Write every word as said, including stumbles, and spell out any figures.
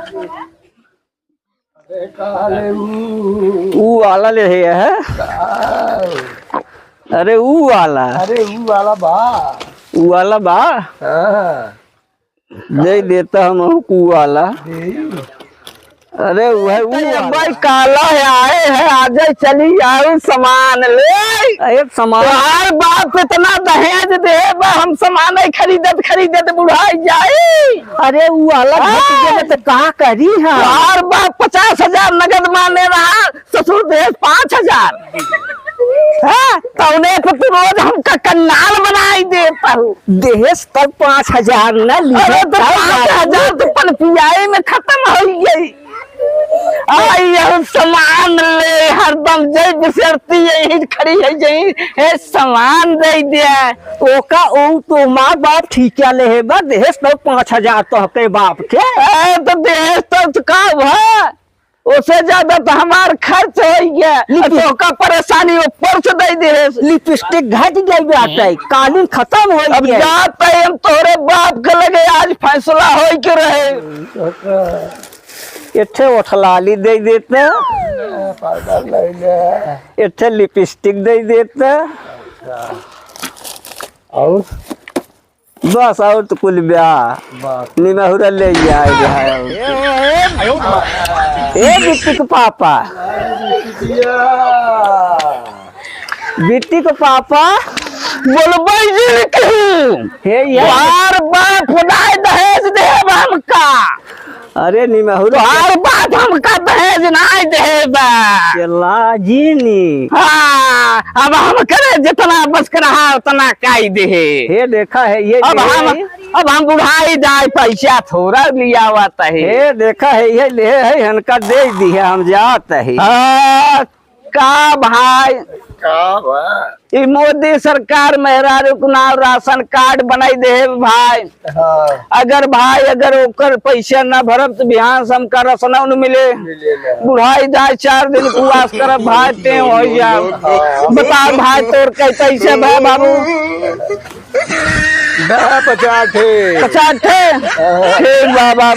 अरे, का ले ऊ? ऊ वाला ले है, है? का? अरे, ऊ वाला। अरे, ऊ वाला बा। ऊ वाला बा? हाँ। दे देता हम ऊ वाला। दे। अरे, वह ऊ तो ये वाला। भाई काला है, आए है, आ जाए, चली आऊ सामान ले। अरे, सामान। तोहार बाप इतना दहेज दे बा, हम सामान नहीं खरीदत, खरीदत बुढ़ाई जाई। अरे, ऊ अलग हाँ। हट गया, तो का करी हम? तोहार बाप पचास हजार नगद माने रहा, ससुर दहेज पाँच हजार। हाँ, तौने पे तू रोज हमका कंगाल बनाई देता हूँ। दहेज तब पाँच हजार न लिए, अरे, तो तब पाँच हजार तो पनपियाई में खत्म हो गई। आई हम सामान ले, हरदम जय बिसरती यही खड़ी है, यही है, सामान दे दे। ओका, ओ तो माँ बाप ठीक क्या ले है बा, दहेज तो पाँच हजार तो हके बाप के। ए, तो दहेज तो, तो का हुआ? ओसे ज्यादा तो हमार खर्च हो गया। लिपि- तो का परेशानी वो पर्स दे दे। लिपस्टिक घट गई बाटे, कालीन खत्म हो अब गया। जाते हम तोरे बाप के लगे, आज फैसला हो के रहे। एठे ओठलाली दे देते, पाउडर ले ले। एठे लिपस्टिक दे देते। और? बस, और तो कुल ब्याह। बस। निमहुरा ले आए रहा है। ए, ए, ए, ए, बिट्टी के पापा। बिटिया। बिट्टी के पापा। बोलबे जी कहूँ। हे यार। बार बार खुदाई दहेज देब हमका। अरे निमहुर तोहार बाप हमका दहेज नाय देहे बा। के लाजी नी। हाँ, अब हम करे जितना बस के रहा उतना काई देहे। हे देखा है ये अब ये हम, है। अब हम बुढ़ाई जाए पैसा थोड़ा लियावत है। हे देखा है ये ले है हनका दे दी है हम जात है। हाँ, का भाई? का बा? ई मोदी सरकार मेहरारू के नाम राशन कार्ड बनाई दे भाई। हाँ। अगर भाई, अगर ओकर पैसा ना भरब तो बिहान से हमका रसना न मिले। मिले ना। बुढ़ाई जाए, चार दिन उपवास करब भाई, ते हो जाए। हाँ। बता भाई, तोर कै-, कैसे बा बाबू? ना, पचास ठे। पचास ठे? हाँ। ठीक बा बाबू।